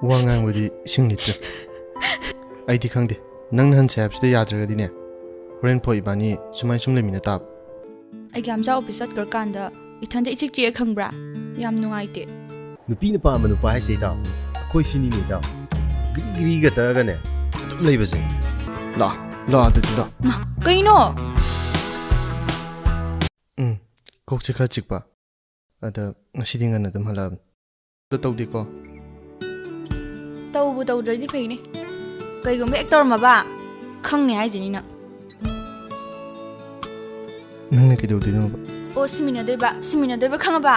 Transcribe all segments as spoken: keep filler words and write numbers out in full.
ꯋꯥ ꯉꯥꯡꯕꯗꯤ ꯏꯁꯤꯡ ꯂꯤꯇ꯭ꯔ꯫ ꯑꯩꯗꯤ ꯈꯪꯗꯦ꯫ ꯅꯪꯅ ꯍꯟꯁꯦ ꯍꯥꯏꯕꯁꯤꯗ ꯌꯥꯗ꯭ꯔꯒꯗꯤꯅꯦ, ꯍꯣꯔꯦꯟ ꯐꯥꯎ ꯏꯕꯥꯅꯤ ꯁꯨꯃꯥꯏ ꯁꯨꯝ ꯂꯩꯃꯤꯟꯅ ꯇꯥꯕ꯫ ꯑꯩ ꯒ꯭ꯌꯥꯝꯆꯥ ꯑꯣꯐꯤꯁ ꯆꯠꯈ꯭ꯔꯀꯥꯟꯗ ꯏꯊꯟꯗ ꯏꯆꯤꯛ ꯆꯤꯛꯑꯦ ꯈꯪꯕ꯭ꯔꯥ? ꯌꯥꯝ ꯅꯨꯡꯉꯥꯏꯇꯦ꯫ ꯅꯨꯄꯤꯅ ꯄꯥꯝꯕ ꯅꯨꯄꯥ ꯍꯥꯏꯁꯦ ꯏꯇꯥꯎ, ꯑꯩꯈꯣꯏ ꯁꯤꯅꯤꯅꯦ ꯏꯇꯥꯎ꯫ ꯒ꯭ꯔꯤ ꯒ꯭ꯔꯤꯒ ꯇꯛꯑꯒꯅꯦ ꯑꯗꯨꯝ ꯂꯩꯕꯁꯦ꯫ ꯂꯥꯛꯑꯣ, ꯂꯥꯛꯑꯣ ꯑꯗꯨꯗꯤ ꯂꯥꯛꯑꯣ꯫ ꯃꯥ, ꯀꯩꯅꯣ? ꯎꯝ, ꯀꯣꯛꯁꯦ ꯈꯔ ꯆꯤꯛꯄ꯫ ꯑꯗ ꯉꯁꯤꯗꯤ ꯉꯟꯅ ꯑꯗꯨꯝ ꯍꯜꯂꯛꯑꯕꯅꯤ꯫ ꯑꯗꯣ ꯇꯧꯗꯦꯀꯣ? ꯇꯧꯕꯨ ꯇꯧꯗ꯭ꯔꯗꯤ ꯐꯩꯅꯦ꯫ ꯀꯩꯒꯨꯝꯕ ꯍꯦꯛ ꯇꯧꯔꯝꯃꯕ, ꯈꯪꯅꯤ ꯍꯥꯏꯁꯤꯅꯤ ꯅꯪ꯫ ꯅꯪꯅ ꯀꯩꯗꯧꯗꯣꯏꯅꯣꯕ? ꯑꯣ, ꯁꯤꯃꯤꯟꯅꯗꯣꯏꯕ, ꯁꯤꯃꯤꯟꯅꯗꯣꯏꯕ, ꯈꯪꯉꯕ?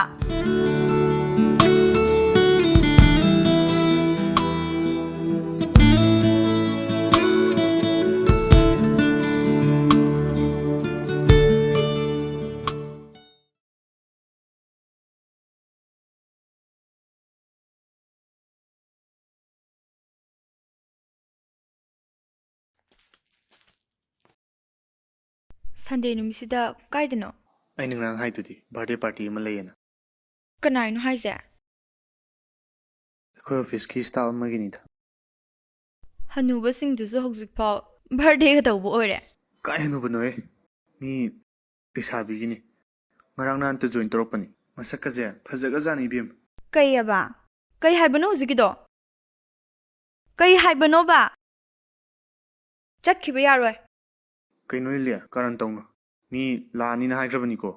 ꯁꯟꯗꯦ ꯅꯨꯃꯤꯠꯁꯤꯗ ꯀꯥꯏꯗꯅꯣ? ꯑꯩꯅ ꯉꯔꯥꯡ ꯍꯥꯏꯗꯨꯗꯤ, ꯕꯥꯔꯗꯦ ꯄꯥꯔꯇꯤ ꯑꯃ ꯂꯩꯌꯦꯅ꯫ ꯀꯅꯥꯏꯅꯣ ꯍꯥꯏꯁꯦ? ꯑꯩꯈꯣꯏ ꯑꯣꯐꯤꯁꯀꯤ ꯁ꯭ꯇꯥꯐ ꯑꯃꯒꯤꯅꯤꯗ꯫ ꯍꯅꯨꯕꯁꯤꯡꯗꯨꯁꯨ ꯍꯧꯖꯤꯛꯐꯥꯎ ꯕꯥꯔꯗꯦꯒ ꯇꯧꯕ ꯑꯣꯏꯔꯦ꯫ ꯀꯥꯏ ꯍꯅꯨꯕꯅꯣꯍꯦ? ꯃꯤ ꯂꯩꯁꯥꯕꯤꯒꯤꯅꯤ꯫ ꯉꯔꯥꯡ ꯅꯍꯥꯟꯇ ꯖꯣꯏꯟ ꯇꯧꯔꯛꯄꯅꯤ꯫ ꯃꯁꯛꯀꯁꯦ ꯐꯖꯈ꯭ꯔꯖꯥꯠꯅꯤ ꯏꯕꯦꯝꯃ꯫ ꯀꯩꯑꯕ? ꯀꯩ ꯍꯥꯏꯕꯅꯣ ꯍꯧꯖꯤꯛꯀꯤꯗꯣ? ꯀꯩ ꯍꯥꯏꯕꯅꯣꯕ? ꯆꯠꯈꯤꯕ ꯌꯥꯔꯣꯏ꯫ ꯀꯩꯅꯣ ꯂꯤꯂꯤꯌꯥ, ꯀꯔꯟ ꯇꯧꯅꯨ꯫ ꯃꯤ ꯂꯥꯛꯑꯅꯤꯅ ꯍꯥꯏꯈ꯭ꯔꯕꯅꯤꯀꯣ꯫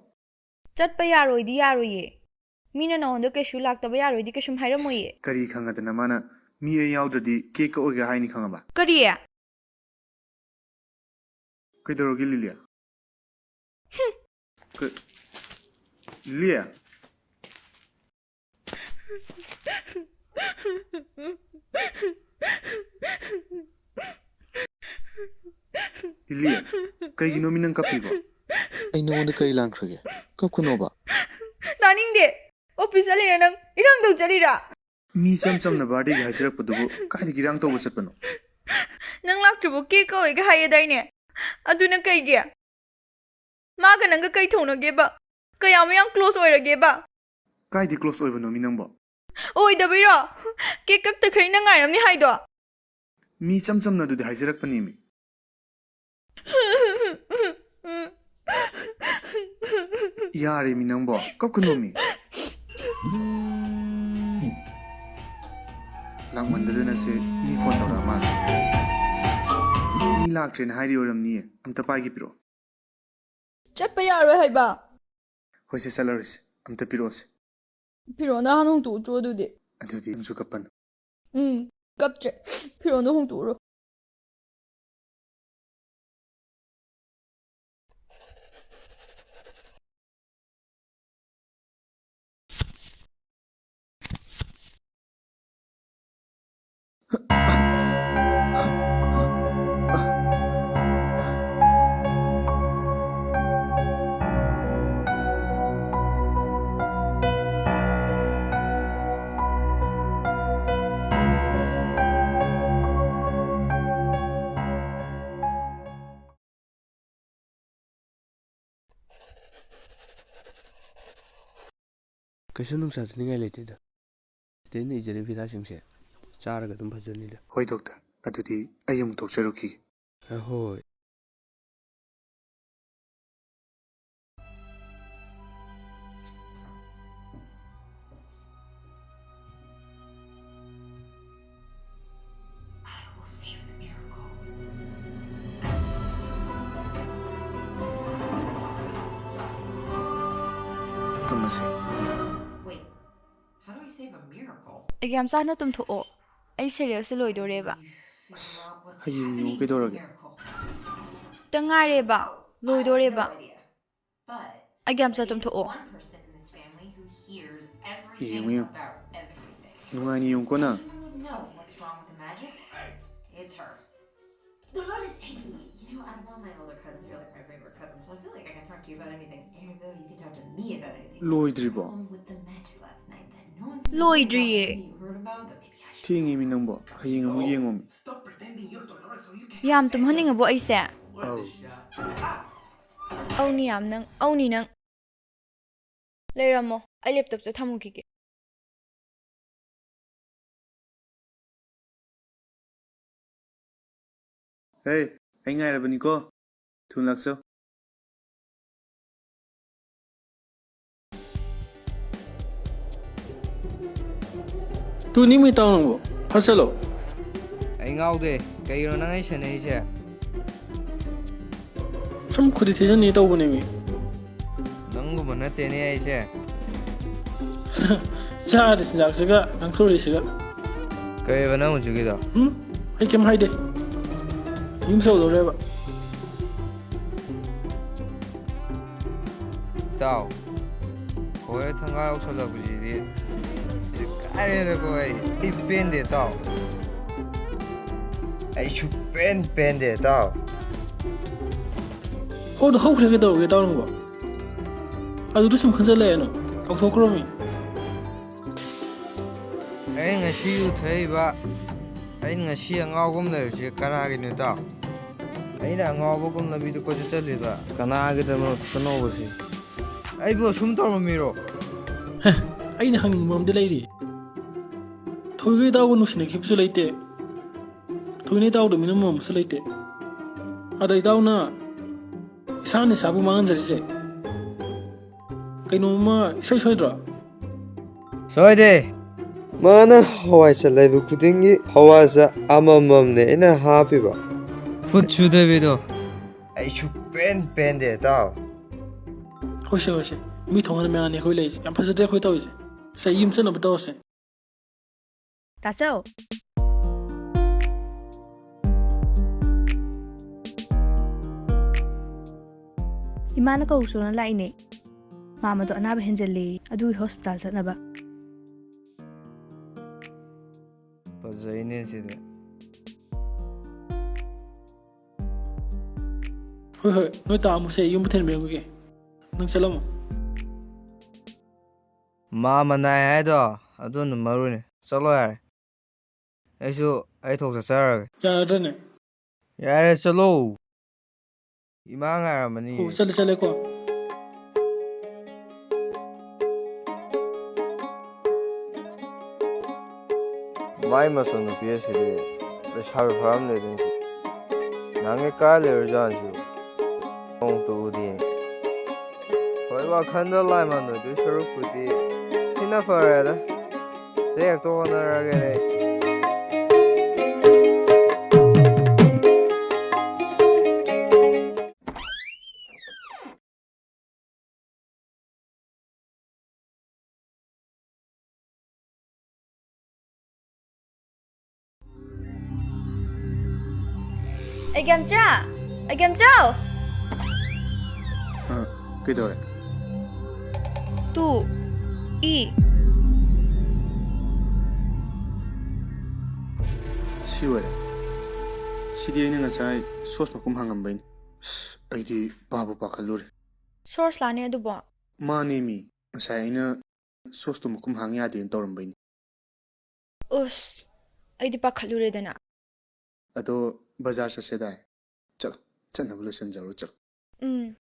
ꯆꯠꯄ ꯌꯥꯔꯣꯏꯗꯤ ꯌꯥꯔꯣꯏꯌꯦ꯫ ꯃꯤꯅ ꯅꯉꯣꯟꯗ ꯀꯩꯁꯨ ꯂꯥꯛꯇꯕ ꯌꯥꯔꯣꯏꯗꯤ ꯀꯩꯁꯨꯝ ꯍꯥꯏꯔꯝꯃꯣꯏꯌꯦ꯫ ꯀꯔꯤ ꯈꯪꯉꯗꯅ ꯃꯥꯅ ꯃꯤ ꯑꯩ ꯌꯥꯎꯗ꯭ꯔꯗꯤ ꯀꯦꯛ ꯀꯛꯑꯣꯏꯒ ꯍꯥꯏꯅꯤ ꯈꯪꯉꯕ? ꯀꯔꯤ? ꯀꯩꯗꯧꯔꯒꯦ ꯂꯤꯂꯤꯌꯥ? ꯍꯨꯝ꯫ ꯀ-, ꯂꯤꯂꯤꯌꯥ? ꯂꯤꯂꯤꯌꯥ, ꯀꯩꯒꯤꯅꯣꯃꯤ ꯅꯪ ꯀꯞꯄꯤꯕꯣ? ꯑꯩ ꯅꯉꯣꯟꯗ ꯀꯔꯤ ꯂꯥꯟꯈ꯭ꯔꯒꯦ? ꯀꯞꯀꯅꯣꯕ꯫ ꯇꯥꯅꯤꯡꯗꯦ꯫ ꯑꯣꯐꯤꯁ ꯆꯠꯂꯤꯔ ꯅꯪ? ꯏꯔꯥꯡ ꯇꯧ ꯆꯠꯂꯤꯔ? ꯃꯤ ꯏꯆꯝ ꯆꯝꯅ ꯕꯥꯔꯗꯦꯒꯤ ꯍꯥꯏꯖꯔꯛꯄꯗꯨꯕꯨ ꯀꯥꯏꯗꯒꯤ ꯏꯔꯥꯡ ꯇꯧꯕ ꯆꯠꯄꯅꯣ? ꯅꯪ ꯂꯥꯛꯇ꯭ꯔꯤꯕꯨ ꯀꯦꯛ ꯀꯛꯑꯣꯏꯒ ꯍꯥꯏꯌꯦꯗꯥꯏꯅꯦ? ꯑꯗꯨꯅ ꯀꯩꯒꯤ? ꯃꯥꯒ ꯅꯪꯒ ꯀꯩ ꯊꯧꯅꯒꯦꯕ? ꯀꯌꯥꯃꯨꯛ ꯌꯥꯝ ꯀ꯭ꯂꯣꯁ ꯑꯣꯏꯔꯒꯦꯕ? ꯀꯥꯏꯗꯤ ꯀ꯭ꯂꯣꯁ ꯑꯣꯏꯕꯅꯣꯃꯤ ꯅꯪꯕꯣ? ꯑꯣꯏꯗꯕꯩꯔꯣ? ꯀꯦꯛ ꯀꯛꯇꯈꯩ ꯅꯪ ꯉꯥꯏꯔꯝꯅꯤ ꯍꯥꯏꯗꯣ? ꯃꯤ ꯏꯆꯝ ꯆꯝꯅ ꯑꯗꯨꯗꯤ ꯍꯥꯏꯖꯔꯛꯄꯅꯦꯃꯤ꯫ ꯌꯥꯔꯦꯃꯤ ꯅꯪꯕꯣ, ꯀꯞꯀꯅꯣꯃꯤ꯫ ꯂꯥꯛꯃꯟꯗꯗꯅ ꯁꯤ ꯃꯤ ꯐꯣꯟ ꯇꯧꯔꯛꯑ ꯃꯥꯜꯂꯦ꯫ ꯃꯤ ꯂꯥꯛꯇ꯭ꯔꯦꯅ ꯍꯥꯏꯔꯤ ꯑꯣꯏꯔꯝꯅꯤꯌꯦ, ꯑꯝꯇ ꯄꯥꯏꯒꯦ ꯄꯤꯔꯛꯑꯣ꯫ ꯆꯠꯄ ꯌꯥꯔꯣꯏ ꯍꯥꯏꯕ꯫ ꯍꯣꯏꯁꯦ, ꯆꯠꯂꯔꯣꯏꯁꯦ, ꯑꯝꯇ ꯄꯤꯔꯛꯑꯣꯁꯦ꯫ ꯐꯤꯔꯣꯟꯗ ꯍꯥꯟꯅ ꯍꯣꯡꯇꯣꯛꯎꯆꯣ ꯑꯗꯨꯗꯤ꯫ ꯑꯗꯨꯗꯤ ꯅꯪꯁꯨ ꯀꯞꯄꯅꯨ꯫ ꯎꯝ, ꯀꯞꯇ꯭ꯔꯦ꯫ ꯐꯤꯔꯣꯟꯗꯣ ꯍꯣꯡꯇꯣꯛꯎꯔꯣ꯫ ꯀꯩꯁꯨ ꯅꯨꯡꯁꯥ ꯊꯤꯅꯤꯡꯉꯥꯏ ꯂꯩꯇꯦꯗ꯫ ꯁꯤꯗꯩꯅ ꯏꯖꯔꯤꯕ ꯍꯤꯗꯥꯛꯁꯤꯡꯁꯦ ꯆꯥꯔꯒ ꯑꯗꯨꯝ ꯐꯖꯅꯤꯗ꯫ ꯍꯣꯏ ꯗꯣꯛꯇꯔ, ꯑꯗꯨꯗꯤ ꯑꯩ ꯑꯃꯨꯛ ꯊꯣꯛꯆꯔꯨꯈꯤꯒꯦ꯫ ꯑꯍꯣꯏ꯫ I will save the miracle. ꯇꯨꯝꯃꯁꯤ꯫ Wait, how do I save a miracle? Exam ꯆꯥꯅ ꯇꯨꯝꯊꯣꯛꯑꯣ꯫ ꯑꯩ ꯁꯦꯔꯤꯌꯦꯜꯁꯦ ꯂꯣꯏꯗꯣꯔꯦꯕ꯫ ꯑꯁ, ꯍꯌꯦꯡ ꯌꯦꯡꯉꯨ ꯀꯩꯗꯧꯔꯒꯦ? ꯇ ꯉꯥꯏꯔꯦꯕ꯫ ꯂꯣꯏꯗꯣꯔꯦꯕ꯫ ꯑꯩ ꯌꯥꯝ ꯆꯠ ꯇꯨꯝꯊꯣꯛꯑꯣ꯫ ꯌꯦꯡꯉꯨ, ꯌꯦꯡꯉꯨ꯫ ꯅꯨꯡꯉꯥꯏꯅ ꯌꯦꯡꯉꯨꯀꯣ ꯅꯪ꯫ Dolores, hey, you know, out of all my older cousins, you're, like, my favorite cousin, so I feel like I can talk to you about anything. Ergo, you can talk to me about anything. ꯂꯣꯏꯗ꯭ꯔꯤꯕꯣ? Problem with the magic last night that no one's ꯂꯣꯏꯗ꯭ꯔꯤꯌꯦ꯫ You heard about, but maybe I should ꯊꯦꯡꯉꯤꯃꯤ ꯅꯪꯕꯣ, ꯍꯌꯦꯡ ꯑꯃꯨꯛ ꯌꯦꯡꯉꯣꯃꯤ꯫ Stop pretending you're Dolores so you can ꯌꯥꯝ ꯇꯨꯝꯍꯟꯅꯤꯡꯉꯕꯣ ꯑꯩꯁꯦ? ꯑꯧ꯫ ꯑꯧꯅꯤ ꯌꯥꯝ ꯅꯪ, ꯑꯧꯅꯤ ꯅꯪ꯫ ꯂꯩꯔꯝꯃꯣ, ꯑꯩ ꯂꯦꯞꯇꯣꯞꯁꯦ ꯊꯝꯃꯨꯈꯤꯒꯦ꯫ ꯍꯦ, ꯑꯩ ꯉꯥꯏꯔꯕꯅꯤꯀꯣ꯫ ꯊꯨꯅ ꯂꯥꯛꯆꯧ꯫ ꯇꯨ ꯅꯤꯡꯃꯩ ꯇꯥꯎ ꯅꯪꯕꯨ꯫ ꯐꯠ ꯆꯠꯂꯣ꯫ ꯑꯩ ꯉꯥꯎꯗꯦ꯫ ꯀꯩꯒꯤꯅꯣ ꯅꯪ ꯑꯩ ꯁꯦꯟꯅꯩꯁꯦ? ꯁꯨꯝ ꯈꯨꯗꯤ ꯊꯤꯖꯟꯅꯤ ꯇꯧꯕꯅꯦꯃꯤ꯫ ꯅꯪꯒꯨꯝꯕ ꯅꯠꯇꯦꯅꯦ ꯑꯩꯁꯦ꯫ ꯆꯥꯔꯤ ꯆꯤꯟꯖꯥꯛꯁꯤꯒ ꯉꯥꯡꯊꯣꯔꯛꯏꯁꯤꯒ꯫ ꯀꯩꯕ ꯅꯪ ꯍꯧꯖꯤꯛꯀꯤꯗꯣ? ꯎꯝ? ꯑꯩ ꯀꯩꯝ ꯍꯥꯏꯗꯦ꯫ ꯌꯨꯝ ꯆꯠꯂꯨꯗꯧꯔꯦꯕ꯫ ꯏꯇꯥꯎ, ꯍꯣꯏ ꯊꯪꯒꯥ ꯌꯧꯁꯜꯂꯛꯄꯁꯤꯗꯤ ꯀꯥꯏꯔꯦꯗꯀꯣ ꯑꯩ꯫ ꯑꯩ ꯄꯦꯟꯗꯦ ꯏꯇꯥꯎ꯫ ꯑꯩ ꯁꯨꯛꯄꯦꯟ ꯄꯦꯟꯗꯦ ꯏꯇꯥꯎ꯫ ꯍꯣ, ꯑꯗꯨ ꯍꯧꯈ꯭ꯔꯦ ꯀꯩꯗꯧꯔꯒꯦ ꯏꯇꯥꯎ ꯅꯪꯕꯣ? ꯑꯗꯨꯗ ꯁꯨꯝ ꯈꯟꯖꯜꯂꯛꯑꯦꯅ ꯀꯥꯎꯊꯣꯛꯈ꯭ꯔꯣꯃꯤ꯫ ꯑꯩꯅ ꯉꯁꯤ ꯌꯨ ꯊꯛꯏꯕ, ꯑꯩꯅ ꯉꯁꯤ ꯑꯉꯥꯎꯕ ꯑꯃ ꯂꯩꯔꯤꯁꯦ ꯀꯅꯥꯒꯤꯅꯣ ꯏꯇꯥꯎ? ꯑꯩꯅ ꯑꯉꯥꯎꯕꯒꯨꯝ ꯂꯝꯕꯤꯗ ꯀꯣꯏꯆꯠ ꯆꯠꯂꯤꯕ ꯀꯅꯥꯒꯤꯗꯃꯛꯇꯅꯣꯕ ꯁꯤ? ꯑꯩꯕꯨ ꯑꯁꯨꯝ ꯇꯧꯔꯝꯃꯤꯔꯣ? ꯍꯦ, ꯑꯩꯅ ꯍꯪꯅꯤꯡꯕ ꯑꯃꯗꯤ ꯂꯩꯔꯤ꯫ ꯊꯣꯏꯒ ꯏꯇꯥꯎꯒ ꯅꯨꯡꯁꯤꯅꯈꯤꯕꯁꯨ ꯂꯩꯇꯦ꯫ ꯊꯣꯏꯅ ꯏꯇꯥꯎꯗ ꯃꯤꯅꯝꯕ ꯑꯃꯁꯨ ꯂꯩꯇꯦ꯫ ꯑꯗ ꯏꯇꯥꯎꯅ ꯏꯁꯥꯅ ꯏꯁꯥꯕꯨ ꯃꯥꯡꯍꯟꯖꯔꯤꯁꯦ ꯀꯩꯅꯣꯝꯃ ꯏꯁꯣꯏ ꯁꯣꯏꯗ꯭ꯔꯣ? ꯁꯣꯏꯗꯦ꯫ ꯃꯥꯅ ꯍꯋꯥꯏ ꯆꯠ ꯂꯩꯕ ꯈꯨꯗꯤꯡꯒꯤ ꯍꯋꯥꯏ ꯆꯠ ꯑꯃꯃꯝꯅꯦ ꯑꯩꯅ ꯍꯥꯞꯄꯤꯕ꯫ ꯈꯨꯠ ꯁꯨꯗꯕꯤꯗꯣ꯫ ꯑꯩ ꯁꯨꯛꯄꯦꯟ ꯄꯦꯟꯗꯦ ꯏꯇꯥꯎ꯫ ꯍꯣꯏꯁꯦ, ꯍꯣꯏꯁꯦ꯫ ꯃꯤ ꯊꯣꯡꯍꯟ ꯃꯌꯥꯝꯅꯤ ꯑꯩꯈꯣꯏ ꯂꯩꯔꯤꯁꯦ꯫ ꯌꯥꯝ ꯐꯖꯗ꯭ꯔꯦ ꯑꯩꯈꯣꯏ ꯇꯧꯔꯤꯁꯦ꯫ ꯁꯦ, ꯌꯨꯝ ꯆꯠꯅꯕ ꯇꯧꯔꯁꯦ꯫ ꯇꯥꯆꯧ꯫ ꯏꯃꯥꯅ ꯀꯧꯔꯨꯆꯣꯅ ꯂꯥꯛꯏꯅꯦ꯫ ꯃꯥꯃꯗꯣ ꯑꯅꯥꯕ ꯍꯦꯟꯖꯜꯂꯦꯌꯦ, ꯑꯗꯨꯒꯤ ꯍꯣꯁꯄꯤꯇꯥꯜ ꯆꯠꯅꯕ꯫ ꯐꯖꯩꯅꯦ ꯁꯤꯗꯤ꯫ ꯍꯣꯏ, ꯍꯣꯏ, ꯅꯣꯏ ꯇꯥꯃꯣꯁꯦ ꯌꯨꯝ ꯊꯤꯟꯕꯤꯔꯝꯒꯦ꯫ ꯅꯪ ꯆꯠꯂꯝꯃꯣ꯫ ꯃꯥ ꯃꯅꯥꯏ ꯍꯥꯏꯗꯣ ꯑꯗꯨꯅ ꯃꯔꯨꯅꯤ꯫ ꯆꯠꯂꯣ ꯌꯥꯔꯦ꯫ ꯑꯩꯁꯨ ꯑꯩ ꯊꯣꯛ ꯆꯠꯆꯔꯒꯦ꯫ ꯌꯥꯔꯗ꯭ꯔꯅꯦ? ꯌꯥꯔꯦ, ꯆꯠꯂꯣ꯫ ꯏꯃꯥ ꯉꯥꯏꯔꯝꯃꯅꯤ꯫ ꯍꯣ, ꯆꯠꯂꯦ, ꯆꯠꯂꯦꯀꯣ꯫ ꯃꯥꯏ ꯃꯆꯟꯅꯨꯄꯤ ꯑꯁꯤꯗꯤ ꯂꯩꯁꯥꯕꯤ ꯐꯥꯔꯝꯗꯦ ꯑꯗꯨꯝ꯫ ꯅꯪꯒꯤ ꯀꯥꯏ ꯂꯩꯔꯨꯖꯥꯠꯅꯣ ꯁꯤꯕꯨ? ꯅꯣꯡꯇ ꯎꯗꯦ꯫ ꯍꯣꯏ, ꯋꯥꯈꯜꯗ ꯂꯥꯏ ꯃꯥꯟꯅꯗꯣꯏ ꯁꯔꯨꯛꯄꯨꯗꯤ ꯁꯤꯅ ꯐꯔꯦꯗ꯫ ꯁꯤ ꯍꯦꯛꯇ ꯍꯣꯠꯅꯔꯒꯦꯅꯦ ꯑꯩ꯫ ꯑꯩꯒꯦꯝꯆꯥ! ꯑꯩꯒꯦꯝꯆꯥꯎ! ꯑ, ꯀꯩꯗꯧꯔꯦ? Two, E. ꯁꯤ ꯑꯣꯏꯔꯦ꯫ ꯁꯤꯗꯤ ꯑꯩꯅ ꯉꯁꯥꯏ ꯁꯣꯁ ꯃꯈꯨꯝ ꯍꯥꯡꯉꯝꯕꯩꯅꯤ꯫ ꯑꯁ, ꯑꯩꯗꯤ ꯄꯥꯕꯨ ꯄꯥꯈꯠꯂꯨꯔꯦ꯫ ꯁꯣꯔꯁ ꯂꯥꯅꯦ ꯑꯗꯨꯕꯣ? ꯃꯥꯅꯦ ꯃꯤ꯫ ꯉꯁꯥꯏ ꯑꯩꯅ ꯁꯣꯁꯇꯣ ꯃꯈꯨꯝ ꯍꯥꯡ ꯌꯥꯗꯦꯅ ꯇꯧꯔꯝꯕꯩꯅꯤ꯫ ꯎꯁ, ꯑꯩꯗꯤ ꯄꯥꯈꯠꯂꯨꯔꯦꯗꯅ꯫ ꯑꯗꯣ ꯕꯖꯥꯔ ꯆꯠꯁꯦꯗꯥꯏ? ꯆꯠꯂꯣ, ꯆꯠꯅꯕ ꯂꯣꯏꯁꯤꯟꯖꯔꯣ, ꯆꯠꯂꯣ꯫ ꯎꯝ꯫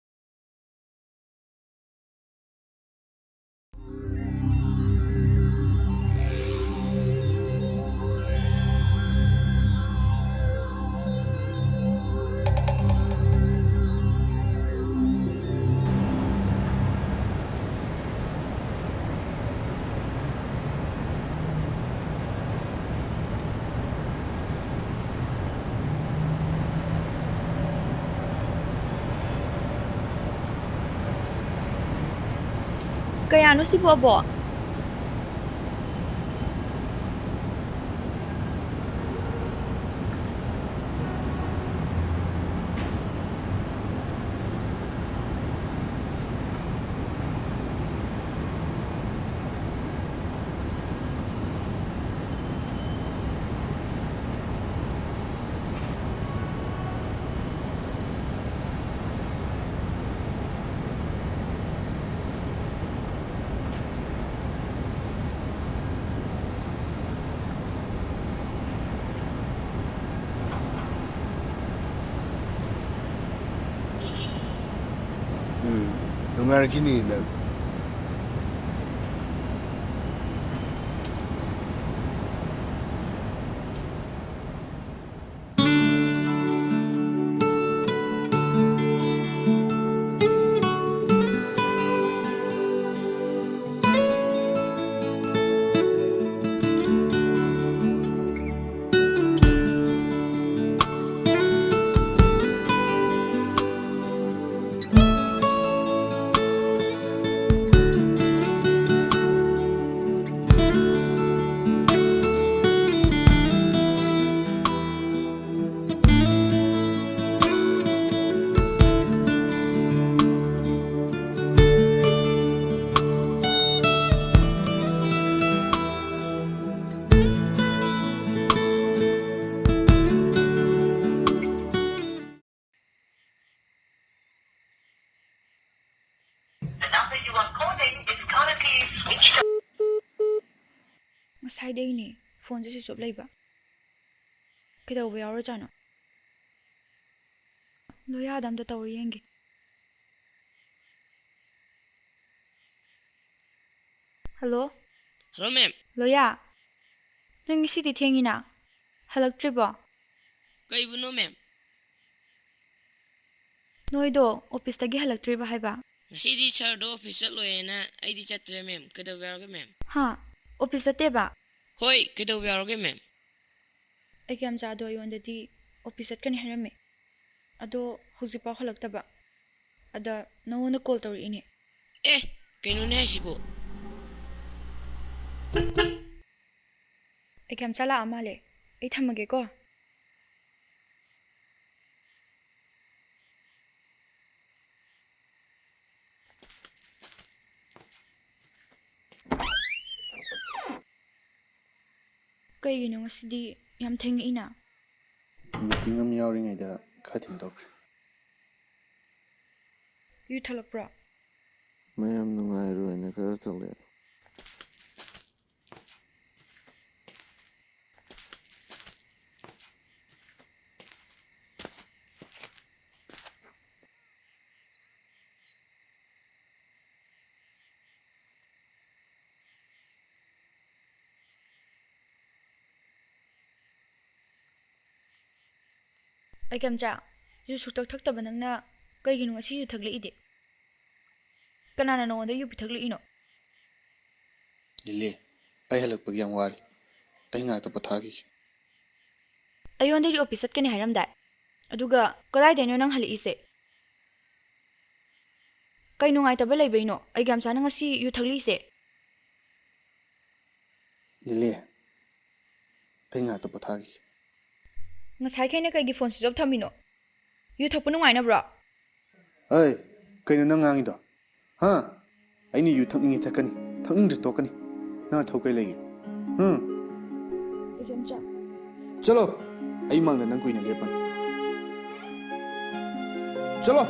ꯀꯌꯥꯅꯣ ꯁꯤꯕꯣ, ꯑꯕꯣ? ꯎꯝ, ꯅꯨꯡꯉꯥꯏꯔꯛꯈꯤꯅꯤ ꯅꯪ꯫ You are calling is currently switched off. ꯉꯁꯥꯏꯗꯩꯅꯦ ꯐꯣꯟꯁꯦ switch off ꯂꯩꯕ꯫ ꯀꯩꯗꯧꯕ ꯌꯥꯎꯔꯖꯥꯠꯅꯣ? ꯂꯣꯌꯥꯗ ꯑꯝꯇ ꯇꯧꯔ ꯌꯦꯡꯒꯦ꯫ ꯍꯜꯂꯣ? ꯍꯜꯂꯣ, ꯃꯦꯝ꯫ ꯂꯣꯌꯥ, ꯅꯪ ꯉꯁꯤꯗꯤ ꯊꯦꯡꯉꯤꯅ, ꯍꯜꯂꯛꯇ꯭ꯔꯤꯕꯣ? ꯀꯩꯕꯨꯅꯣ, ꯃꯦꯝ? ꯅꯣꯏꯗꯣ ꯑꯣꯐꯤꯁꯇꯒꯤ ꯍꯜꯂꯛꯇ꯭ꯔꯤꯕ ꯍꯥꯏꯕ? ꯉꯁꯤꯗꯤ ꯁꯥꯔꯗꯣ ꯑꯣꯐꯤꯁ ꯆꯠꯂꯣꯏꯅ ꯑꯩꯗꯤ ꯆꯠꯇ꯭ꯔꯦ, ꯃꯦꯝ꯫ ꯀꯩꯗꯧꯕ ꯌꯥꯎꯔꯒꯦ, ꯃꯦꯝ? ꯍꯥ? ꯑꯣꯐꯤꯁ ꯆꯠꯇꯦꯕ? ꯍꯣꯏ, ꯀꯩꯗꯧꯕ ꯌꯥꯎꯔꯒꯦ, ꯃꯦꯝ? ꯑꯩꯒꯤ ꯌꯥꯝꯆꯥꯗꯣ ꯑꯩꯉꯣꯟꯗꯗꯤ ꯑꯣꯐꯤꯁ ꯆꯠꯀꯅꯤ ꯍꯥꯏꯔꯝꯃꯦ꯫ ꯑꯗꯣ ꯍꯧꯖꯤꯛꯐꯥꯎ ꯍꯜꯂꯛꯇꯕ꯫ ꯑꯗ ꯅꯉꯣꯟꯗ ꯀꯣꯜ ꯇꯧꯔꯛꯏꯅꯦ꯫ ꯑꯦ, ꯀꯩꯅꯣꯅꯦ ꯍꯥꯏꯁꯤꯕꯣ? ꯑꯩꯒꯤ ꯌꯥꯝꯆꯥ ꯂꯥꯛꯑ ꯃꯥꯜꯂꯦ꯫ ꯑꯩ ꯊꯝꯃꯒꯦꯀꯣ꯫ ꯀꯩꯒꯤꯅꯣ ꯉꯁꯤꯗꯤ ꯌꯥꯝ ꯊꯦꯡꯉꯛꯏꯅ? ꯃꯤꯇꯤꯡ ꯑꯃ ꯌꯥꯎꯔꯤꯉꯩꯗ ꯈꯔ ꯊꯦꯡꯗꯣꯛꯈ꯭ꯔꯦ꯫ ꯌꯨ ꯊꯛꯂꯛꯄ꯭ꯔꯣ? ꯃꯌꯥꯝ ꯅꯨꯡꯉꯥꯏꯔꯣꯏꯅ ꯈꯔ ꯊꯛꯂꯛꯑꯦ꯫ ꯑꯩ ꯀꯩꯝꯆꯥ, ꯌꯨ ꯁꯨꯛꯊꯛ ꯊꯛꯇꯕ ꯅꯪꯅ ꯀꯩꯒꯤꯅꯣ ꯉꯁꯤ ꯌꯨ ꯊꯛꯂꯛꯏꯗꯤ? ꯀꯅꯥꯅ ꯅꯉꯣꯟꯗ ꯌꯨ ꯄꯤꯊꯛꯂꯛꯏꯅꯣ? ꯂꯤꯂꯤ, ꯑꯩ ꯍꯜꯂꯛꯄꯒꯤ ꯌꯥꯝ ꯋꯥꯔꯦ꯫ ꯑꯩ ꯉꯥꯏꯍꯥꯛꯇ ꯄꯣꯊꯥꯈꯤꯒꯦ꯫ ꯑꯩꯉꯣꯟꯗꯗꯤ ꯑꯣꯐꯤꯁ ꯆꯠꯀꯅꯤ ꯍꯥꯏꯔꯝꯗꯥꯏ꯫ ꯑꯗꯨꯒ ꯀꯗꯥꯏꯗꯩꯅꯣ ꯅꯪ ꯍꯜꯂꯛꯏꯁꯦ? ꯀꯩ ꯅꯨꯡꯉꯥꯏꯇꯕ ꯂꯩꯕꯩꯅꯣ ꯑꯩꯒꯤ ꯌꯥꯝꯆꯥꯅ ꯉꯁꯤ ꯌꯨ ꯊꯛꯂꯤꯁꯦ? ꯂꯤꯂꯤ, ꯑꯩ ꯉꯥꯏꯍꯥꯛꯇ ꯄꯣꯊꯥꯈꯤꯒꯦ꯫ ꯉꯁꯥꯏꯈꯩꯅ ꯀꯩꯒꯤ ꯐꯣꯟ switch off ꯊꯝꯃꯤꯅꯣ? ꯌꯨ ꯊꯛꯄ ꯅꯨꯡꯉꯥꯏꯅꯕ꯭ꯔꯣ? ꯑꯩ, ꯀꯩꯅꯣ ꯅꯪ ꯉꯥꯡꯉꯤꯗꯣ? ꯍꯥ? ꯑꯩꯅ ꯌꯨ ꯊꯛꯅꯤꯡꯉꯤ ꯊꯛꯀꯅꯤ, ꯊꯛꯅꯤꯡꯗ꯭ꯔ ꯇꯣꯛꯀꯅꯤ꯫ ꯅꯪ ꯊꯧ ꯀꯩ ꯂꯩꯒꯦ? ꯍꯨꯝ? ꯏꯕꯦꯝꯆꯥ꯫ ꯆꯠꯂꯣ! ꯑꯩ ꯃꯥꯡꯗ ꯅꯪ ꯀꯨꯏꯅ ꯂꯦꯞꯄꯅꯨ꯫ ꯆꯠꯂꯣ!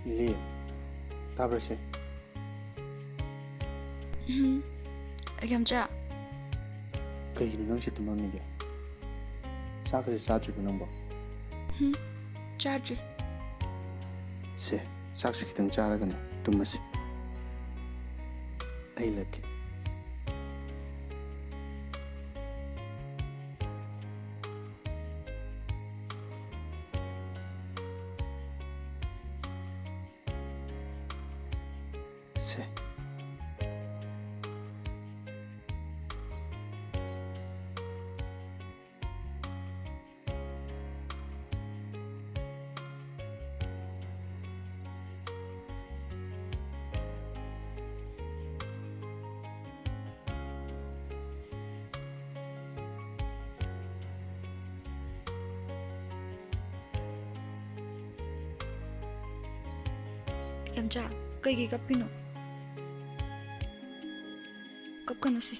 ꯂꯤꯂꯤ, ꯇꯥꯕ꯭ꯔꯥ ꯁꯦ? ꯎꯝ, ꯑꯩꯒꯝꯆꯥ꯫ ꯀꯩꯒꯤꯅꯣ ꯅꯪꯁꯦ ꯇꯨꯝꯃꯝꯃꯤꯗꯤ? ꯆꯥꯛꯀꯁꯦ ꯆꯥꯗ꯭ꯔꯤꯕꯣ ꯅꯪꯕꯣ? ꯎꯝ, ꯆꯥꯗ꯭ꯔꯤ꯫ ꯁꯦ, ꯆꯥꯛꯁꯦ ꯈꯤꯇꯪ ꯆꯥꯔꯒꯅꯦ ꯇꯨꯝꯃꯁꯤ꯫ ꯑꯩ ꯂꯛꯀꯦ꯫ ꯁꯦ꯫ ꯌꯥꯝꯆꯥ, ꯀꯩꯒꯤ ꯀꯞꯄꯤꯅꯣ? ꯀꯞꯀꯅꯨꯁꯦ꯫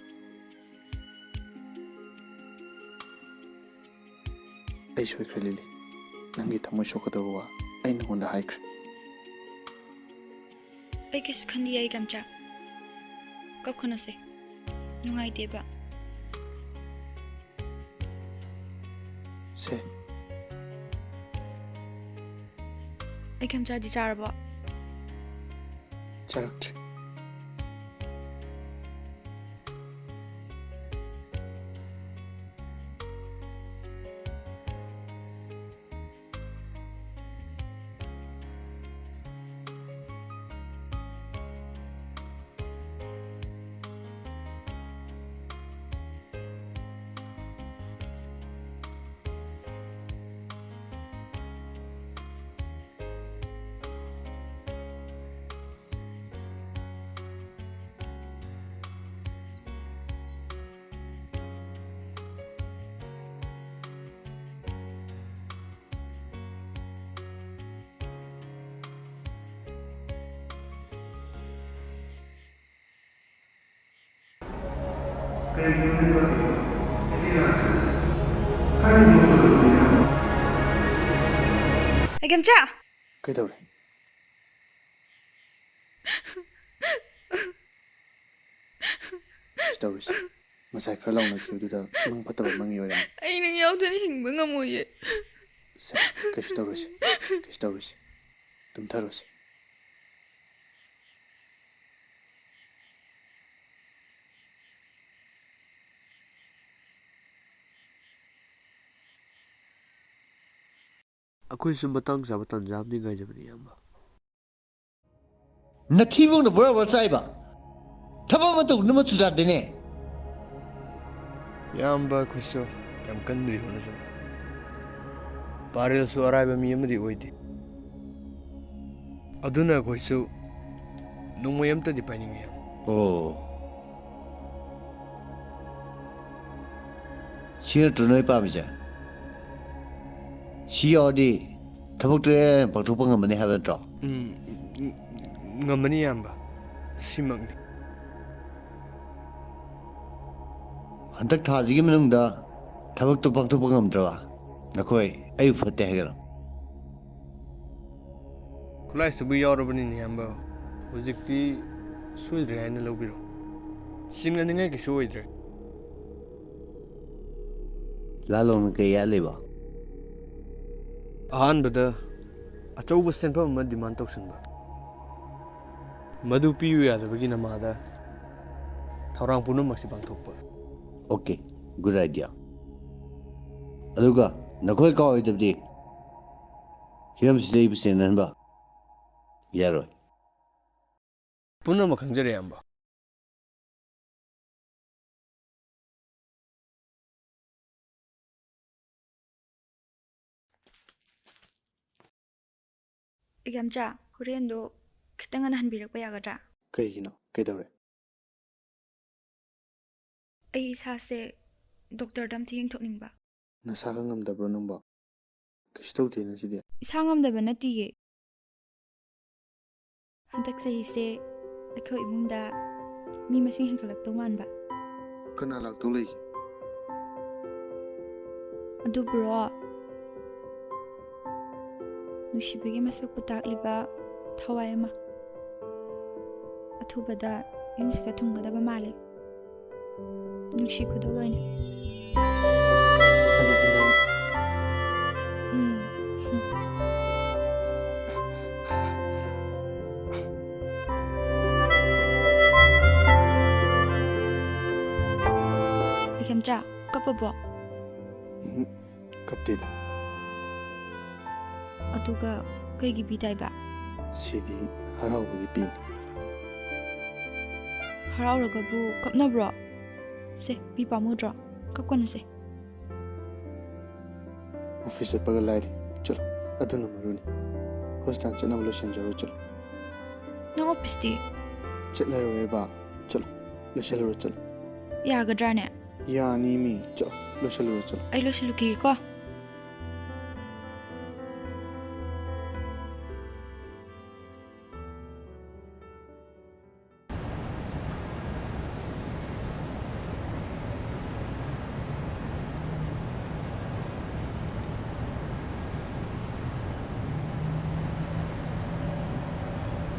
ꯑꯩ ꯁꯣꯏꯈ꯭ꯔꯦ ꯂꯤꯂꯤ꯫ ꯅꯪꯒꯤ ꯊꯃꯣꯏ ꯁꯣꯛꯀꯗꯕ ꯋꯥ ꯑꯩ ꯅꯉꯣꯟꯗ ꯍꯥꯏꯈ꯭ꯔꯦ꯫ ꯑꯩ ꯀꯩꯁꯨ ꯈꯟꯗꯤꯌꯦ ꯌꯥꯝꯆꯥ꯫ ꯀꯞꯀꯅꯨꯁꯦ꯫ ꯅꯨꯡꯉꯥꯏꯇꯦꯕ꯫ ꯁꯦ꯫ ꯑꯩ ꯌꯥꯝꯆꯥꯗꯤ ꯆꯥꯔꯕꯣ? ꯆꯥꯔꯛꯇ꯭ꯔꯤ꯫ ꯀꯩꯒꯤꯅꯣꯅꯦ ꯇꯧꯔꯤꯗꯣ? ꯑꯩꯗꯤ ꯌꯥꯗ꯭ꯔꯦ꯫ ꯀꯥꯏꯗ ꯌꯧꯁꯜꯂꯨꯔꯕꯅꯣ? ꯑꯩꯒꯝꯆꯥ! ꯀꯩꯗꯧꯔꯦ? ꯇꯧꯔꯤꯁꯦ? ꯉꯁꯥꯏ ꯈꯔ ꯂꯥꯎꯅꯈꯤꯕꯗꯨꯗ ꯃꯪ ꯐꯠꯇꯕ ꯃꯪꯉꯤ ꯑꯣꯏꯔꯝꯅꯤ꯫ ꯑꯩ ꯅꯪ ꯌꯥꯎꯗꯅ ꯍꯤꯡꯕ ꯉꯝꯃꯣꯏꯌꯦ꯫ ꯁꯦ, ꯀꯩꯁꯨ ꯇꯧꯔꯣꯏꯁꯦ, ꯀꯩꯁꯨ ꯇꯧꯔꯣꯏꯁꯦ꯫ ꯇꯨꯝꯊꯔꯣꯁꯦ꯫ ꯑꯩꯈꯣꯏꯁꯨ ꯃꯇꯥꯡ ꯆꯥꯕ ꯇꯥꯟꯖꯥ ꯑꯃꯗꯤ ꯉꯥꯏꯖꯕꯅꯤ, ꯏꯌꯥꯝꯕ꯫ ꯅꯊꯤꯕꯣꯡꯅ ꯕꯣꯔꯥ ꯕꯣꯔꯥ ꯆꯥꯏꯕ? ꯊꯕꯛ ꯑꯃ ꯇꯧꯗꯨꯅ ꯃꯆꯨ ꯇꯥꯗꯦꯅꯦ꯫ ꯏꯌꯥꯝꯕ ꯑꯩꯈꯣꯏꯁꯨ ꯌꯥꯝ ꯀꯟꯅꯗꯤ ꯍꯣꯠꯅꯖꯕꯅꯤ꯫ ꯄꯥꯔꯦꯜꯁꯨ ꯑꯔꯥꯏꯕ ꯃꯤ ꯑꯃꯗꯤ ꯑꯣꯏꯗꯦ꯫ ꯑꯗꯨꯅ ꯑꯩꯈꯣꯏꯁꯨ ꯅꯣꯡꯃꯩ ꯑꯝꯇꯗꯤ ꯄꯥꯏꯅꯤꯡꯉꯤ꯫ ꯑꯣ꯫ ꯁꯤ ꯅꯠꯇ꯭ꯔꯣ ꯅꯣꯏ ꯄꯥꯝꯃꯤꯁꯦ? ꯁꯤ ꯌꯥꯎꯔꯗꯤ ꯊꯕꯛꯇꯣ ꯏꯔꯥꯏ ꯂꯥꯏꯅ ꯄꯥꯡꯊꯣꯛꯄ ꯉꯝꯃꯅꯤ ꯍꯥꯏꯕ ꯅꯠꯇ꯭ꯔꯣ? ꯎꯝ, ꯎꯝ, ꯉꯝꯃꯅꯤ, ꯏꯌꯥꯝꯕ꯫ ꯁꯤꯃꯛꯅꯤ꯫ ꯍꯟꯗꯛ ꯊꯥꯁꯤꯒꯤ ꯃꯅꯨꯡꯗ ꯊꯕꯛꯇꯣ ꯄꯥꯡꯊꯣꯛꯄ ꯉꯝꯗ꯭ꯔꯕ, ꯅꯈꯣꯏ ꯑꯩꯕꯨ ꯐꯠꯇꯦ ꯍꯥꯏꯒꯦꯔꯣ? ꯈꯨꯠꯂꯥꯏꯁꯤꯕꯨ ꯌꯥꯎꯔꯕꯅꯤꯅꯦ, ꯏꯌꯥꯝꯕ꯫ ꯍꯧꯖꯤꯛꯇꯤ ꯁꯣꯏꯗ꯭ꯔꯦ ꯍꯥꯏꯅ ꯂꯧꯕꯤꯔꯣ꯫ ꯆꯤꯡꯅꯅꯤꯡꯉꯥꯏ ꯀꯩꯁꯨ ꯑꯣꯏꯗ꯭ꯔꯦ꯫ ꯂꯥꯂꯣꯡꯅ ꯀꯩ ꯌꯥꯠꯂꯤꯕ? ꯑꯍꯥꯟꯕꯗ ꯑꯆꯧꯕ ꯁꯦꯟꯐꯝ ꯑꯃ demand ꯇꯧꯁꯤꯟꯕ꯫ ꯃꯗꯨ ꯄꯤꯌꯨ ꯌꯥꯗꯕꯒꯤ ꯅꯃꯥꯗ ꯊꯧꯔꯥꯡ ꯄꯨꯝꯅꯃꯛꯁꯤ ꯄꯥꯡꯊꯣꯛꯄ꯫ Okay, good idea. ꯑꯗꯨꯒ ꯅꯈꯣꯏ ꯀꯥꯎꯔꯣꯏꯗꯕꯗꯤ, ꯍꯤꯔꯝꯁꯤꯗ ꯑꯩꯕꯨ ꯆꯦꯟꯅꯍꯟꯕ ꯌꯥꯔꯣꯏ꯫ ꯄꯨꯝꯅꯃꯛ ꯈꯪꯖꯔꯦ, ꯏꯌꯥꯝꯕ꯫ ꯏꯌꯥꯝꯆꯥ, ꯍꯣꯔꯦꯟꯗꯣ ꯈꯤꯇꯪ ꯉꯟꯅ ꯍꯟꯕꯤꯔꯛꯄ ꯌꯥꯒꯗ꯭ꯔꯥ? ꯀꯩꯒꯤꯅꯣ? ꯀꯩꯗꯧꯔꯦ? ꯑꯩ ꯏꯁꯥꯁꯦ ꯗꯣꯛꯇꯔꯗ ꯑꯝꯇ ꯌꯦꯡꯊꯣꯛꯅꯤꯡꯕ꯫ ꯅꯁꯥꯒ ꯉꯝꯗꯕ꯭ꯔꯣ ꯅꯪꯕꯣ? ꯀꯩꯁꯨ ꯇꯧꯗꯦꯅ ꯁꯤꯗꯤ꯫ ꯏꯁꯥ ꯉꯝꯗꯕ ꯅꯠꯇꯤꯌꯦ꯫ ꯍꯟꯗꯛ ꯆꯍꯤꯁꯦ ꯑꯩꯈꯣꯏ ꯏꯃꯨꯡꯗ ꯃꯤ ꯃꯁꯤꯡ ꯍꯦꯟꯒꯠꯂꯛꯇꯧ ꯃꯥꯟꯕ꯫ ꯀꯅꯥ ꯂꯥꯛꯇꯧ ꯂꯩꯒꯦ? ꯑꯗꯨ ꯕ꯭ꯔꯣ, ꯅꯨꯡꯁꯤꯕꯒꯤ ꯃꯁꯛꯄꯨ ꯇꯥꯛꯂꯤꯕ ꯊꯋꯥꯏ ꯑꯃ꯫ ꯑꯊꯨꯕꯗ ꯌꯨꯝꯁꯤꯗ ꯊꯨꯡꯒꯗꯕ ꯃꯥꯜꯂꯤ꯫ ꯅꯨꯡꯁꯤ ꯈꯨꯗꯣꯜ ꯑꯣꯏꯅ꯫ ꯑꯗꯨꯗꯤ ꯅꯪ ꯎꯝ꯫ ꯏꯈꯦꯝꯆꯥ, ꯀꯞꯄꯕꯣ? ꯀꯞꯇꯦꯗ꯫ ꯑꯗꯨꯒ ꯀꯩꯒꯤ ꯄꯤꯗꯥꯏꯕ? ꯁꯤꯗꯤ ꯍꯔꯥꯎꯕꯒꯤ ꯄꯤꯅꯤ꯫ ꯍꯔꯥꯎꯔꯒꯕꯨ ꯀꯞꯅꯕ꯭ꯔꯣ? ꯁꯦ, ꯃꯤ ꯄꯥꯝꯃꯨꯗ꯭ꯔꯣ? ꯀꯞꯀꯅꯨꯁꯦ꯫ ꯑꯣꯐꯤꯁ ꯆꯠꯄꯒ ꯂꯥꯏꯔꯤ꯫ ꯆꯠꯂꯣ, ꯑꯗꯨꯅ ꯃꯔꯨꯅꯤ꯫ ꯍꯣꯁꯄꯤꯇꯥꯜ ꯆꯠꯅꯕ ꯂꯣꯏꯁꯤꯟꯖꯔꯨ ꯆꯠꯂꯣ꯫ ꯅꯪ ꯑꯣꯐꯤꯁꯇꯤ? ꯆꯠꯂꯔꯣꯏꯕ꯫ ꯆꯠꯂꯣ, ꯂꯣꯏꯁꯤꯜꯂꯨꯔꯣ ꯆꯠꯂꯣ꯫ ꯌꯥꯒꯗ꯭ꯔꯥꯅꯦ? ꯌꯥꯅꯤ ꯃꯤ꯫ ꯆꯠꯂꯣ, ꯂꯣꯏꯁꯤꯜꯂꯨꯔꯣ ꯆꯠꯂꯣ꯫ ꯑꯩ ꯂꯣꯏꯁꯤꯜꯂꯨꯈꯤꯒꯦꯀꯣ꯫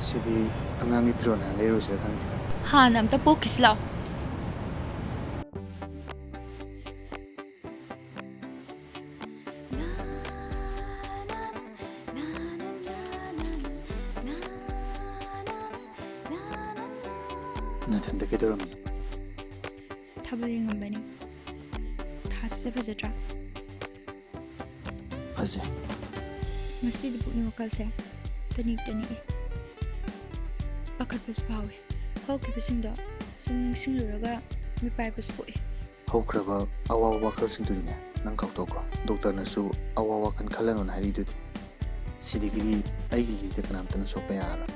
ꯁꯤꯗꯤ ꯑꯉꯥꯡꯒꯤ ꯐꯤꯔꯣꯜ ꯍꯥꯟꯅ ꯂꯩꯔꯨꯁꯤꯔ ꯈꯪꯗꯦ꯫ ꯍꯥꯟꯅ ꯑꯝꯇ ꯄꯣꯛꯈꯤꯁꯤ ꯂꯥꯎ꯫ ꯅꯊꯟꯗ ꯀꯩꯗꯧꯔꯝꯃꯤꯅꯣ? ꯊꯥꯕꯜ ꯌꯦꯡꯉꯝꯕꯅꯤ꯫ ꯊꯥꯁꯤꯁꯦ ꯐꯖꯗ꯭ꯔꯥ? ꯐꯖꯩ꯫ ꯉꯁꯤꯗꯤ ꯄꯨꯛꯅꯤꯡ ꯋꯥꯈꯜꯁꯦ ꯇꯅꯤꯛ ꯇꯅꯤꯛꯏ꯫ ꯄꯥꯈꯠꯄꯁꯨ ꯐꯥꯎꯏ꯫ ꯍꯧꯈꯤꯕꯁꯤꯡꯗꯣ ꯁꯨꯝ ꯅꯤꯡꯁꯤꯡꯂꯨꯔꯒ ꯃꯤꯄꯥꯏꯕꯁꯨ ꯄꯣꯛꯏ꯫ ꯍꯧꯈ꯭ꯔꯕ ꯑꯋꯥꯕ ꯋꯥꯈꯜꯁꯤꯡꯗꯨꯗꯤꯅꯦ ꯅꯪ ꯀꯥꯎꯊꯣꯛꯈ꯭ꯔꯣ꯫ ꯗꯣꯛꯇꯔꯅꯁꯨ ꯑꯋꯥ ꯋꯥꯈꯜ ꯈꯜꯂꯅꯨꯅ ꯍꯥꯏꯔꯤꯗꯨꯗꯤ꯫ ꯁꯤꯗꯒꯤꯗꯤ ꯑꯩꯒꯤ ꯌꯨꯝꯗ ꯀꯅꯥꯝꯇꯅ ꯁꯣꯛꯄ ꯌꯥꯔꯔꯣꯏ꯫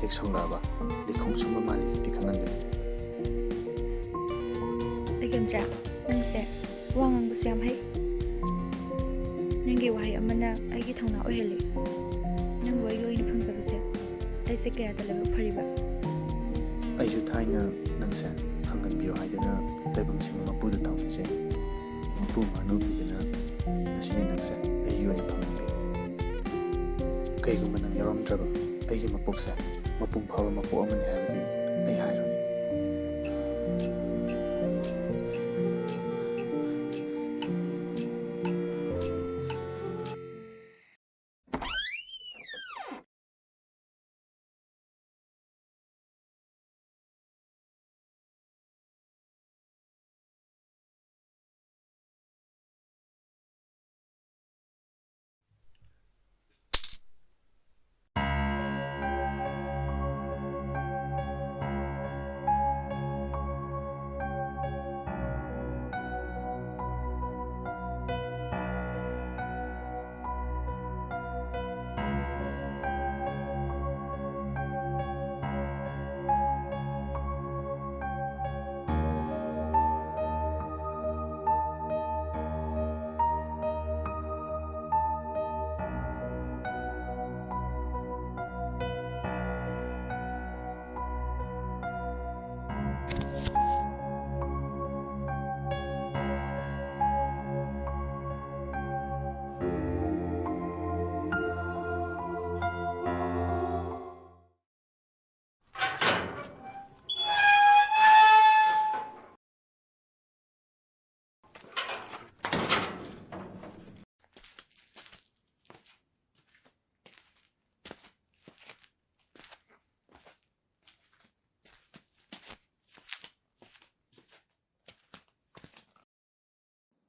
ꯍꯦꯛ ꯁꯣꯛꯂꯛꯑꯕ ꯂꯩꯈꯣꯝ ꯁꯨꯝꯕ ꯃꯥꯜꯂꯤ ꯍꯦꯛꯇ ꯈꯪꯍꯟꯗꯣꯏꯅꯤ꯫ ꯏꯈꯦꯝꯆꯥ, ꯅꯪꯁꯦ ꯋꯥ ꯉꯥꯡꯕꯁꯦ ꯌꯥꯝ ꯍꯩ꯫ ꯅꯪꯒꯤ ꯋꯥꯍꯩ ꯑꯃꯅ ꯑꯩꯒꯤ ꯊꯧꯅꯥ ꯑꯣꯏꯍꯜꯂꯤ꯫ ꯅꯪꯕꯨ ꯑꯩꯒꯤ ꯑꯣꯏꯅ ꯐꯪꯖꯕꯁꯦ ꯑꯩꯁꯦ ꯀꯌꯥꯗ ꯂꯥꯏꯕꯛ ꯐꯔꯤꯕ꯫ ꯑꯩꯁꯨ ꯊꯥꯏꯅ ꯅꯪꯁꯦ ꯐꯪꯍꯟꯕꯤꯌꯨ ꯍꯥꯏꯗꯅ ꯂꯥꯏꯕꯛ ꯁꯤꯟꯕ ꯃꯄꯨꯗ ꯊꯧꯅꯤꯖꯩ꯫ ꯃꯄꯨ ꯃꯥꯅ ꯎꯕꯤꯗꯅ ꯉꯁꯤꯗꯤ ꯅꯪꯁꯦ ꯑꯩꯒꯤ ꯑꯣꯏꯅ ꯐꯪꯍꯟꯕꯤ꯫ ꯀꯩꯒꯨꯝꯕ ꯅꯪ ꯌꯥꯎꯔꯝꯗ꯭ꯔꯕ ꯑꯩꯒꯤ ꯃꯄꯣꯛꯁꯦ ꯃꯄꯨꯡ ꯐꯥꯕ ꯃꯄꯣꯛ ꯑꯃꯅꯤ ꯍꯥꯏꯕꯗꯤ ꯑꯩ ꯍꯥꯏꯔꯣꯏ꯫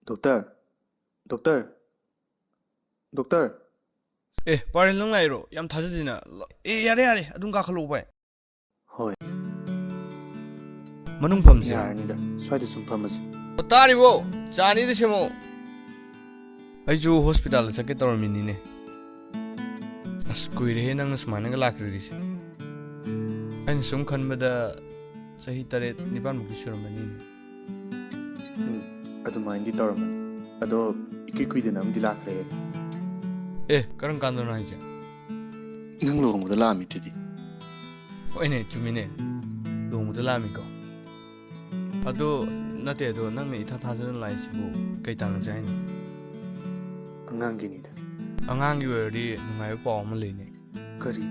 Doctor, doctor, doctor. ꯑꯦ, ꯄꯥꯔꯦꯜ, ꯅꯪ ꯂꯥꯛꯏꯔꯣ? ꯌꯥꯝ ꯊꯥꯖꯗꯦꯅ꯫ ꯂ-, ꯑꯦ, ꯌꯥꯔꯦ, ꯌꯥꯔꯦ, ꯑꯗꯨꯝ ꯀꯥꯈꯠꯂꯛꯑꯣ ꯚꯥꯏ꯫ ꯍꯣꯏ꯫ ꯃꯅꯨꯡ ꯐꯝꯁꯦ꯫ ꯌꯥꯔꯅꯤꯗ, ꯁ꯭ꯋꯥꯏꯗ ꯁꯨꯝ ꯐꯝꯃꯁꯤ꯫ ꯑꯣ, ꯇꯥꯔꯤꯕꯣ? ꯆꯥ ꯑꯅꯤꯗ ꯁꯦꯝꯃꯣ꯫ ꯑꯩꯁꯨ ꯍꯣꯁꯄꯤꯇꯥꯜꯗ ꯆꯠꯀꯦ ꯇꯧꯔꯝꯃꯤꯅꯤꯅꯦ꯫ ꯑꯁ, ꯀꯨꯏꯔꯦꯍꯦ ꯅꯪꯅ ꯁꯨꯃꯥꯏꯅꯒ ꯂꯥꯛꯈ꯭ꯔꯤꯁꯦ꯫ ꯑꯩꯅ ꯁꯨꯝ ꯈꯟꯕꯗ ꯆꯍꯤ ꯇꯔꯦꯠ ꯅꯤꯄꯥꯟꯃꯨꯛꯇꯤ ꯁꯨꯔꯝꯃꯅꯤꯅꯦ꯫ ꯎꯝ, ꯑꯗꯨꯃꯥꯏꯅꯗꯤ ꯇꯧꯔꯝꯃꯅꯤ꯫ ꯑꯗꯣ ꯏꯀꯨꯏ ꯀꯨꯏꯗꯅ ꯑꯃꯗꯤ ꯂꯥꯛꯈ꯭ꯔꯦ꯫ ꯑꯦ, ꯀꯔꯝ ꯀꯥꯟꯗꯅꯣ ꯍꯥꯏꯁꯦ? ꯅꯪ ꯂꯨꯍꯣꯡꯕꯗ ꯂꯥꯛꯑꯝꯃꯤꯗꯨꯗꯤ꯫ ꯍꯣꯏꯅꯦ, ꯆꯨꯝꯃꯤꯅꯦ꯫ ꯂꯨꯍꯣꯡꯕꯗ ꯂꯥꯛꯑꯝꯃꯤꯀꯣ꯫ ꯑꯗꯣ, ꯅꯠꯇꯦ, ꯑꯗꯣ ꯅꯪꯅ ꯏꯊꯥ ꯊꯥꯖꯗꯅ ꯂꯥꯛꯏꯁꯤꯕꯨ ꯀꯩ ꯇꯥꯟꯅꯁꯦ ꯍꯥꯏꯅꯣ? ꯑꯉꯥꯡꯒꯤꯅꯤꯗ꯫ ꯑꯉꯥꯡꯒꯤ ꯑꯣꯏꯔꯗꯤ ꯅꯨꯡꯉꯥꯏꯕ ꯄꯥꯎ ꯑꯃ ꯂꯩꯅꯦ꯫ ꯀꯔꯤ?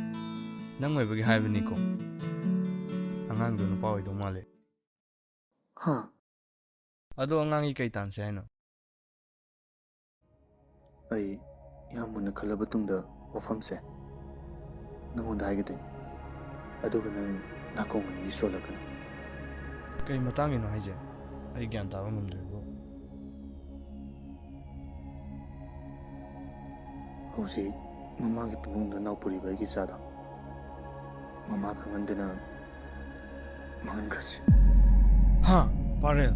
ꯅꯪ ꯑꯣꯏꯕꯒꯤ ꯍꯥꯏꯕꯅꯤꯀꯣ꯫ ꯑꯉꯥꯡꯗꯣ ꯅꯨꯄꯥ ꯑꯣꯏꯗꯧ ꯃꯥꯜꯂꯦ꯫ ꯍꯥ? ꯑꯗꯣ ꯑꯉꯥꯡꯒꯤ ꯀꯩ ꯇꯥꯟꯁꯦ ꯍꯥꯏꯅꯣ? ꯑꯩ ꯌꯥꯝ ꯃꯨꯟꯅ ꯈꯜꯂꯕ ꯇꯨꯡꯗ ꯋꯥꯐꯝꯁꯦ ꯅꯪꯉꯣꯟꯗ ꯍꯥꯏꯒꯗꯣꯏꯅꯤ꯫ ꯑꯗꯨꯒ ꯅꯪ ꯅꯥꯀꯣꯡ ꯑꯅꯤꯗꯤ ꯁꯣꯜꯂꯛꯀꯅꯨ꯫ ꯀꯩ ꯃꯇꯥꯡꯒꯤꯅꯣ ꯍꯥꯏꯁꯦ? ꯑꯩ ꯒ꯭ꯌꯥꯟ ꯇꯥꯕ ꯉꯝꯗ꯭ꯔꯦꯕꯣ꯫ ꯍꯧꯖꯤꯛ ꯃꯃꯥꯒꯤ ꯄꯨꯛꯅꯨꯡꯗ ꯅꯥꯎꯄꯨꯔꯤꯕ ꯑꯩꯒꯤ ꯏꯆꯥꯗꯣ ꯃꯃꯥ ꯈꯪꯍꯟꯗꯅ ꯃꯥꯡꯍꯟꯈ꯭ꯔꯁꯤ꯫ ꯍꯥ, ꯄꯥꯔꯦꯜ?